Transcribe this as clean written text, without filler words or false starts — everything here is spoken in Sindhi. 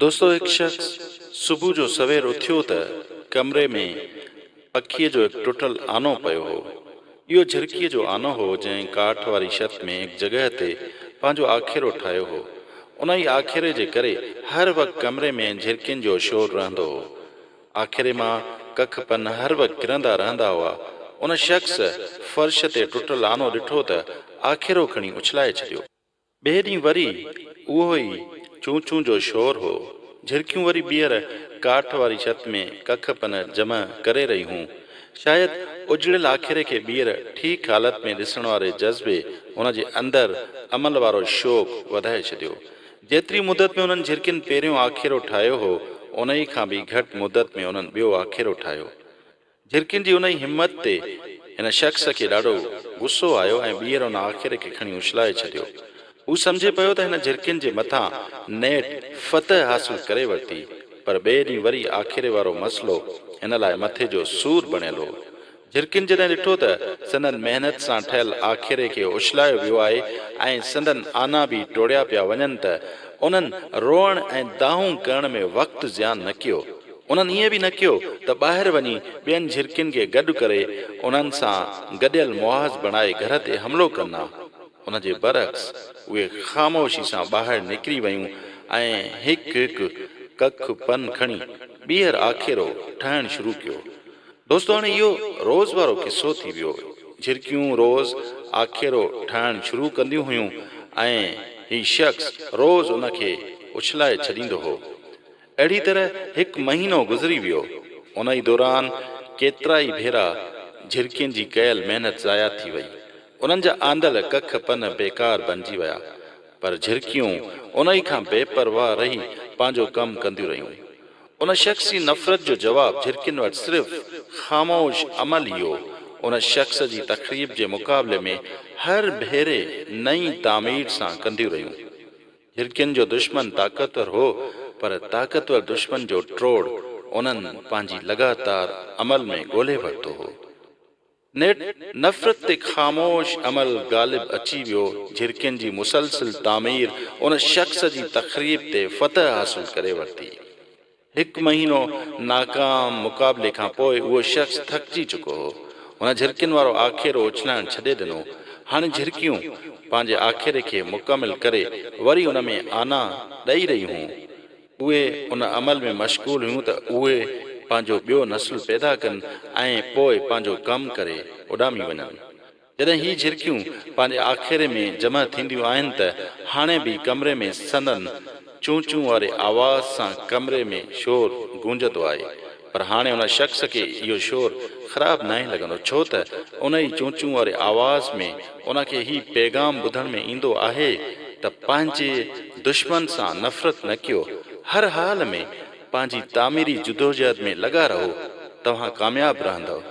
دوستو هڪ شخص صبح جو سوير اٿيو ته ڪمري ۾ پکيء جو هڪ ٽٽل آنو پيو هو. اهو جهرڪيء جو آنو هو جنهن ڪاٺ واري ڇت ۾ هڪ جڳهه تي پنهنجو آکيرو ٺاهيو هو. انهيء آکيري جي ڪري هر وقت ڪمري ۾ جهرڪين جو شور رهندو هو. آکيري مان ڪک پن هر وقت ڪرندا رهندا هئا. ان شخص فرش تي ٽٽل آنو ڏٺو ته آکيرو کڻي اڇلائي ڇڏيو. ٻئي ڏينهن وري اهو ئي چون چون جو شور هو. جهرڪيون وري ٻيهر ڪاٺ واري ڇت ۾ ڪک پن جمع ڪري رهيون هون. شايد اجڙيل آکيري کي ٻيهر ٺيڪ حالت ۾ ڏسڻ واري جذبي هن جي اندر عمل وارو شوق وڌائي ڇڏيو. جيتري مدت ۾ انهن جهرڪين پهريون آکيرو ٺاهيو هو، انهي کان به گهٽ مدت ۾ انهن ٻيو آکيرو ٺاهيو. جهرڪين جي انهي همت تي هن شخص کي ڏاڍو غصو آيو ۽ ٻيهر ان آکيري کي کڻي اڇلائي ڇڏيو. هو سمجهي پيو ته هن جهرڪين جي مٿان نيٺ فتح حاصل ڪري ورتي، پر ٻئي ڏينهن وري آکيري وارو مسئلو هن لاء مٿي جو سور بڻيل هو. جهرڪين جڏهن ڏٺو ته سندن محنت سان ٺهيل آکيري کي اڇلايو ويو آهي ۽ سندن آنا به ٽوڙيا پيا وڃن ته انهن روئڻ ۽ دانهون ڪرڻ ۾ وقت زيان نه ڪيو. انهن ائين به نه ڪيو ته ٻاهر وڃي ٻين جهرڪين کي گڏ ڪري انهن سان گڏيل محاذ بڻائي گهر تي حملو ڪن ها. ان جي برعڪس اهي خاموشي سان ٻاهر نڪري ويون ۽ هڪ هڪ ڪک پن کڻي ٻيهر آکيرو ٺاهڻ شروع ڪيو. دوستو هاڻي اهو روز وارو قصو ٿي ويو. جهرڪيون روز آکيرو ٺاهڻ شروع ڪنديون هيون ۽ هي شخص روز ان کي اڇلائي ڇڏيندو هو. اهڙي طرح هڪ مهينو گذري ويو. انهي دوران ڪيترائي ڀيرا جهرڪين جي ڪيل محنت ضايع ٿي وئي. انهن جا آندل ڪک پن بيڪار بنجي ويا. پر جهرڪيون انهي کان بي پرواهه رهي پنهنجو ڪم ڪنديون رهيون. ان شخص جي نفرت جو جواب جهرڪين وٽ صرف خاموش عمل ئي هو. ان شخص جي تخريب جي مقابلي ۾ هر ڀيري نئين تعمير سان ڪنديون رهيون. جهرڪين جو دشمن طاقتور هو، پر طاقتور دشمن جو ٽوڙ انهن پنهنجي لڳاتار عمل ۾ ڳولهي ورتو هو. نيٺ نفرت تي خاموش عمل غالب اچي ويو، جهرڪين جي مسلسل تعمير ان شخص جي تخريب تي فتح حاصل ڪري ورتي. هڪ مهينو ناڪام مقابلي کان پوء اهو شخص ٿڪجي چڪو هو. هن جهرڪين وارو آکيرو اڇلائڻ ڇڏي ڏنو. هاڻي جهرڪيون پنهنجي آکيري کي مڪمل ڪري وري ان ۾ آنا ڏئي رهيون هيون. اهي ان عمل ۾ مشغول هيون ته اهي پنهنجو ٻيو نسل پيدا ڪن ۽ پوء پنهنجو ڪم ڪري اڏامي وڃن. جڏهن هي جهرڪيون پنهنجي آکيري ۾ جمع ٿينديون آهن ته هاڻي به ڪمري ۾ سندن چون چون واري آواز سان ڪمري ۾ شور گونجندو آهي پر هاڻي ان شخص کي اهو شور خراب ناهي لڳندو ڇو ته انهي چون چون واري آواز ۾ ان کي هي پيغام ٻڌڻ ۾ ايندو آهي ته پنهنجي دشمن سان نفرت نه ڪيو هر حال ۾ پنهنجي تعميري جدوجهد ۾ لڳا رهو توهان ڪامياب رهندؤ.